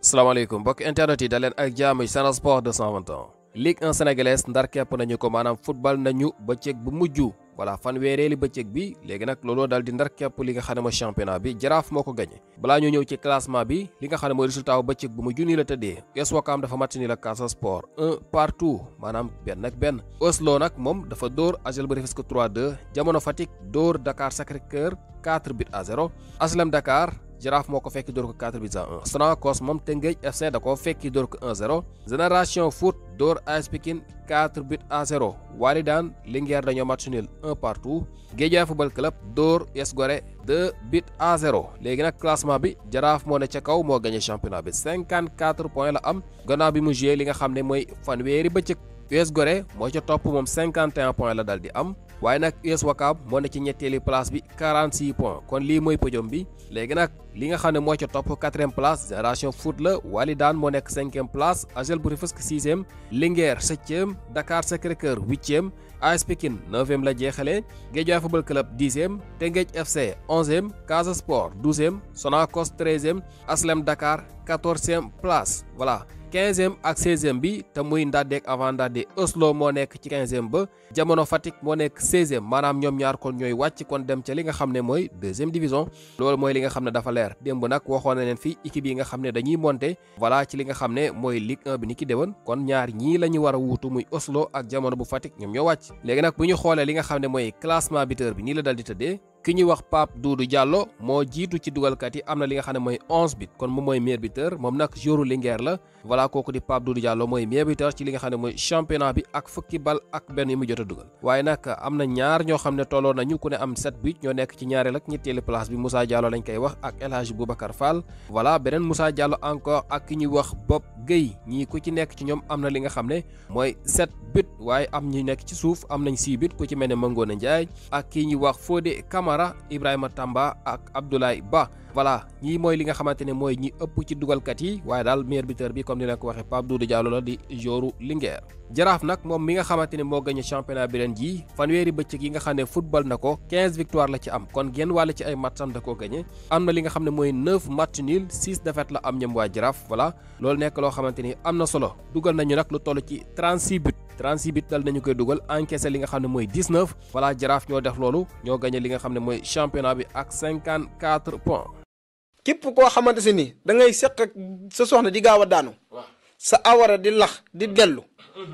salaamaaleykum mbokk internet yi daleen ak jàmm ci Sen Sport 221 Ligue 1 sénégalaise ndar kepp nañu ko maanaam football nañu bëccëg bu mujj voilà fanweereeli bëccëg bi léegi nag looloo daal di ndar kepp li nga xam ne mooy championnat bi Jaraaf moo ko gagné balaa ñu ñëw ci classement bi li nga xam ne mooy résultat bu bëccëg bu mujj nii la tëddee US Ouakam dafa match ni la Casa Sport 1-1 maanaam benn ak benn Oslo nag moom dafa dóor AJEL bu Rufisque 3-2 Jamono Fatick dóor Dakar Sacré-Cœur 4-0 HLM Dakar Jaraaf moo ko fekki dóor ko 4-1 Sonacos moom Teungueth FC da koo fekki dóor ko 1-0 Génération Foot dóor AS Pikine 4-0 Walidane Linguère dañoo match nul 1-1 Guédiawaye Football Club dóor US Gorée 2-0 léegi nag classement bi Jaraaf moo ne ca kaw moo gagné championnat bi 54 points la am gannaaw bi mu joué li nga xam ne mooy fanweeri bëccëg US Gorée moo ca topp moom 51 points la dal di am waaye nag US Ouakam moo ne ci ñetteeli place bi 46 points kon lii mooy podium bi léegi nag li nga xam ne moo ca topp 4e place Génération Foot la Walidane moo nekk 5e place AJEL bu Rufisque 6e Linguère 7e Dakar Sacré-Cœur 8e AS Pikine 9e la jeexalee Guédiawaye Football Club 10e Teungueth FC 11e Casa Sport 12e Sonacos 13e HLM Dakar 14e place voilà 15e ak 16e bi te muy Ndadek avant Ndade Oslo moo nekk ci 15e ba Jamono Fatick moo nekk 16e maanaam ñoom ñaar kon ñooy wàcc kon dem ca li nga xam ne mooy 2e division loolu mooy li nga xam ne dafa leer démb nag waxoon na leen fii équipe yi nga xam ne dañuy monter voilà ci li nga xam ne mooy Ligue 1 bi ni ki déwoon kon ñaar ñii la ñu war a wuutu muy Oslo ak Jamono bu Fatick ñoom ñoo wàcc léegi nag bu ñu xoolee li nga xam ne mooy classement buteur bi nii la dal di tëddee ki ñuy wax Pape Doudou Diallo moo jiitu ci dugalkat yi am na li nga xam ne mooy 11 but kon moom mooy meilleur buteur moom nag jouru Linguère la voilà kooku di Pape Doudou Diallo mooy meilleur buteur ci li nga xam ne mooy championnat bi ak fukki bal ak benn yi mu jot a dugal waaye nag am na ñaar ñoo xam ne tolloo nañu ku ne am 7 but ñoo nekk ci ñaareel ak ñetteelu place bi Moussa Diallo lañ koy wax ak El Hadj Boubacar Fall voilà beneen Moussa Diallo encore ak ki ñuy wax Bob Gueye ñii ku ci nekk ci ñoom am na li nga xam ne mooy 7 but waaye am ñu nekk ci suuf am nañ 6 but ku ci mel ne Mangone Ndiaye ak ki ñuy wax Fodé Camara Ibrahima Tamba ak Abdoulaye Ba voilà ñii mooy li nga xamante ne mooy ñi ëpp ci dugalkat yi waaye daal meilleur buteur bi comme ni leen ko waxee Pape Doudou Diallo la di joru Linguère Jaraaf nag moom mi nga xamante ne moo gagné championnat bi ren jii fanweeri bëccëg yi nga xam ne football na ko 15 victoire la ci am kon genn wàll ci ay matcham da koo gagné am na li nga xam ne mooy 9 match nul 6 défaites la am ñoom waa Jaraaf voilà loolu nekk loo xamante ni am na solo dugal nañu nag lu toll ci 36 buts 36 buts dal nañu koy dugal encaissé li nga xam ne mooy 19 voilà Jaraaf ñoo def loolu ñoo gagné li nga xam ne mooy championnat bi ak 54 points. képp koo xamante si ni da ngay seq ak sa soxna di gaaw a daanu sa awara di lax di dellu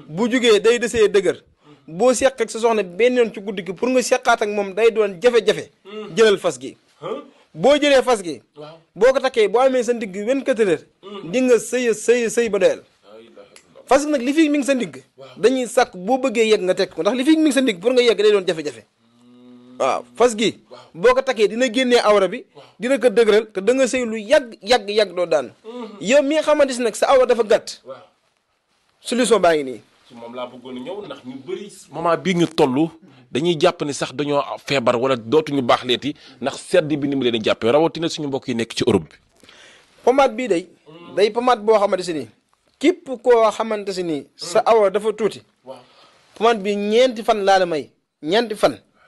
bu jugee day desee dëgër boo seq ak sa soxna benn yoon ci guddi gi pour nga seqaat ak moom day doon jafe-jafe jëlal fas gi boo jëlee fas gi boo ko takkee boo amee sa ndigg 24 heures di nga sëy ba doyal fas gi nag li fi mi ngi sa ndigg dañuy sàkk boo bëggee yegg nga tekk ko ndax li fi mi ngi sa ndigg pour nga yegg day doon jafe-jafe waaw fas gi boo ko takkee dina génnee awra bi dina ko dëgëral te da nga sëy lu yàgg doo daan yow mi nga xamante si nag sa awra dafa gàtt solution baa ngi nii ci moom laa bëggoon a ñëw ndax ñu bëri moment bii ñu toll dañuy jàpp ni sax dañoo feebar wala dootuñu baax leeti ndax sedd bi ni mu leen di jàppee rawatina suñu mbokk yi nekk ci Europe bi pomade bii day pomade boo xamante si nii képp koo xamante si nii sa awra dafa tuuti pomade bi ñeenti fan laa la may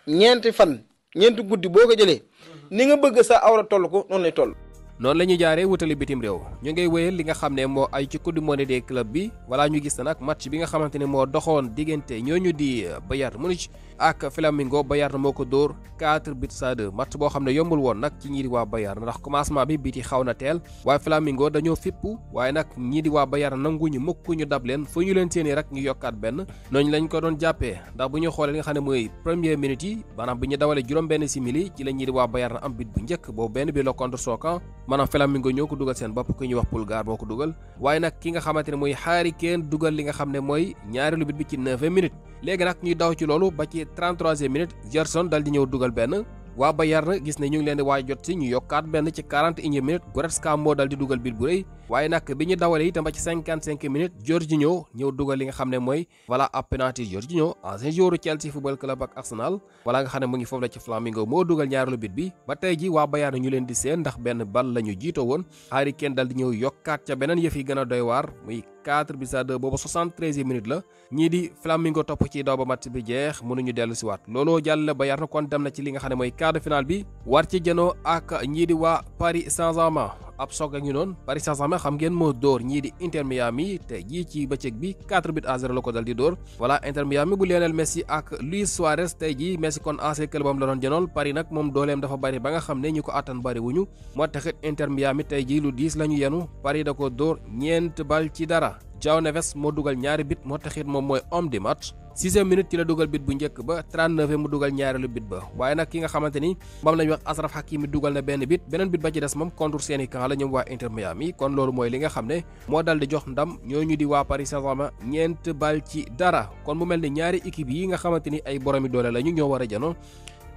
ñeenti guddi boo ko jëlee ni nga bëgg sa awra toll ko noonu lay toll. noonu la ñuy jaaree wutali bitim réew ñu ngay wéyal li nga xam ne moo ay ci coupe du monde des clubs bi wala ñu gis na nag match bi nga xamante ne moo doxoon diggante ñooñu di Bayern Munich ak Flamengo Bayern moo ko dóor 4-2 match boo xam ne yombul woon nag ci ñii di waa Bayern ndax commencement bi biti xaw na teel waaye Flamengo dañoo fippu waaye nag ñii di waa Bayern nanguñu mukk ñu dab leen fu ñu leen séenee rek ñu yokkaat benn nooñu lañ ko doon jàppee ndax bu ñu xoolee li nga xam ne mooy première minute yi maanaam bi ñu dawalee juróom-benn simili ci la ñii di waa Bayern am bit bu njëkk boobu benn bi la contre Sokan maanaam Flamengo ñoo ko dugal seen bopp ku ñuy wax Pulgar moo ko dugal waaye nag ki nga xamante ne mooy Harry Kane dugal li nga xam ne mooy ñaareelu bit bi ci 9e minute léegi nag ñuy daw ci loolu ba ci 33e minute Gerson dal di ñëw dugal benn waa Bayern gis ne ñu ngi leen di waaj jot si ñu yokkaat benn ci 41e minute Goretzka moo dal di dugal bit bu rëy waaye nag bi ñu dawalee itam ba ci 55 minutes Jorginho ñëw dugal li nga xam ne mooy voilà ab penalty Jorginho ancien joueur Chelsea football club ak Arsenal voilà nga xam ne mu ngi foofu la ci Flamengo moo dugal ñaareelu bit bi ba tey ji waa Bayern ñu leen di seen ndax benn bal la ñu jiitoo woon Harry Kane dal di ñëw yokkaat ca beneen yëf yi gën a doy waar muy 4-2 boobu 73e minute la ñii di Flamengo topp ci daw ba match bi jeex mënuñu dellu si waat looloo jàll Bayern kon dem na ci li nga xam ne mooy quart de finale bi war ci jënoo ak ñii di waa Paris Saint-Germain ab soog ak ñu noonu Paris Saint-Germain xam ngeen moo dóor ñii di Inter Miami te jii ci bëccëg bi 4-0 la ko dal di dóor voilà Inter Miami bu Lionel Messi ak Luis Suarez tey jii Messi kon ancien clubam la doon jënool Paris nag moom dooleem dafa bari ba nga xam ne ñu ko attan bari wuñu moo taxit Inter Miami tey jii lu diis la ñu yenu Paris da ko dóor 4-0 João Neves moo dugal ñaari bit moo taxit moom mooy homme du match 6e minute ci la dugal bit bu njëkk ba 39e mu dugal ñaareelu bit ba waaye nag ki nga xamante ni moom lañu wax Achraf Hakimi dugal na benn bit beneen bit ba ci des moom contre seeni camp la ñoom waa Inter Miami kon loolu mooy li nga xam ne moo dal di jox ndam ñooñu di waa Paris Saint-Germain 4-0 kon mu mel ni ñaari équipe yi nga xamante ni ay boromi doole lañu ñoo war a janoo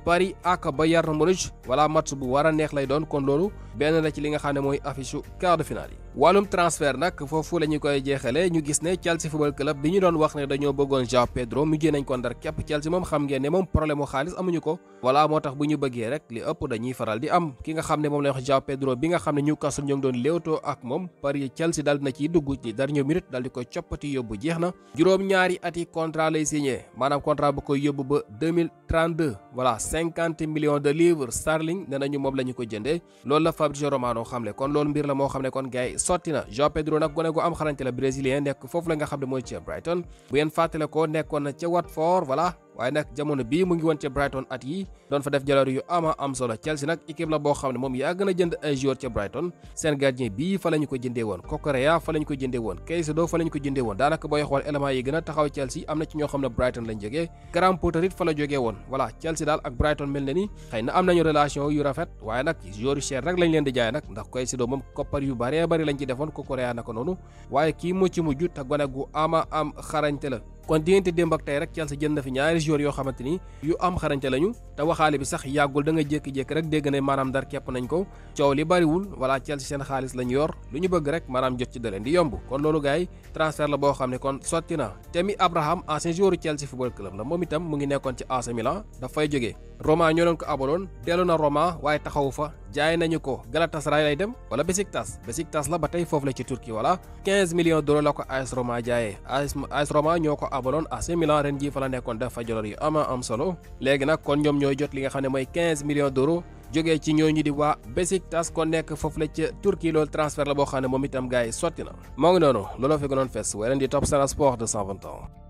Paris ak Bayern Munich wala match bu war a neex lay doon kon loolu benn la ci li nga xam ne mooy affiche quart de finale yi wàllum transfert nag foofu la ñu koy jeexalee ñu gis ne Chelsea football club bi ñu doon wax ne dañoo bëggoon João Pedro mujjee nañ ko ndar képp Chelsea moom xam ngeen ne moom problème mu xaalis amuñu ko voilà moo tax bu ñu bëggee rek li ëpp dañuy faral di am ki nga xam ne moom lay wax João Pedro bi nga xam ne Newcastle ñoo ngi doon léewtoo ak moom Paris Chelsea dal na ciy dugg ci dernière minute dal di koy coppati yóbbu jeex na juróom-ñaari ati contrat lay signé maanaam contrat bu koy yóbbu ba 2032 voilà 50 millions de livres sterling nee nañu moom la ñu ko jëndee loolu la Fabrizio Romano xamle kon loolu mbir la moo xam ne kon gars yi sotti na João Pedro nag gone gu am xarañte la brésilien nekk foofu la nga xam ne mooy ca Brighton bu ngeen fàttale ko nekkoon na ca Watford voilà waaye nag jamono bii mu ngi woon ca Brighton at yi doon fa def jaloor yu ama am solo Chelsea nag équipe la boo xam ne moom yàgg na jënd ay joueurs ca Brighton seen gardien bii fa la ñu ko jëndee woon Cucurella fa la ñu ko jëndee woon Caicedo fa la ñu ko jëndee woon daanaka booy xool éléments yi gën a taxaw Chelsea am na ci ñoo xam ne Brighton lañ jógee Graham Potter it fa la jógee woon voilà Chelsea daal ak Brighton mel na ni xëy na am nañu relation yu rafet waaye nag joueurs yu cher rek lañ leen di jaay nag ndax Caicedo moom koppar yu bari lañ ci defoon Cucurella naka noonu waaye kii mu ci mujj te gone gu ama am xarañte la kon diggante démb ak tey rek Chelsea jënd na fi ñaari joueurs yoo xamante ni yu am xarañte lañu te waxaale bi sax yàggul da nga jékki-jékki rek dégg ne maanaam dar képp nañ ko coow li bariwul voilà Chelsea seen xaalis lañu yor lu ñu bëgg rek maanaam jot ci da leen di yomb kon loolu gars yi transfert la boo xam ne kon sotti na Tammy Abraham ancien joueur Chelsea football club la moom itam mu ngi nekkoon ci AC Milan dafay jógee Roma ñoo leen ko abaloon dellu na Roma waaye taxawu fa jaay nañu ko Galatasaray lay dem wala Besiktas la ba tey foofu la ci Turquie voilà 15 millions d'euros la ko AS Roma jaayee AS Roma ñoo ko abaloon AC Milan ren jii fa la nekkoon def fa joloor yu ama am solo léegi nag kon ñoom ñooy jot li nga xam ne mooy 15 millions d'euros jógee ci ñooñu di waa Besiktas kon nekk foofu la ca Turquie loolu transfert la boo xam ne moom itam gars yi sotti na moo ngi noonu looloo fi gënoon fees waaye leen di topp Sen Sport 220 ans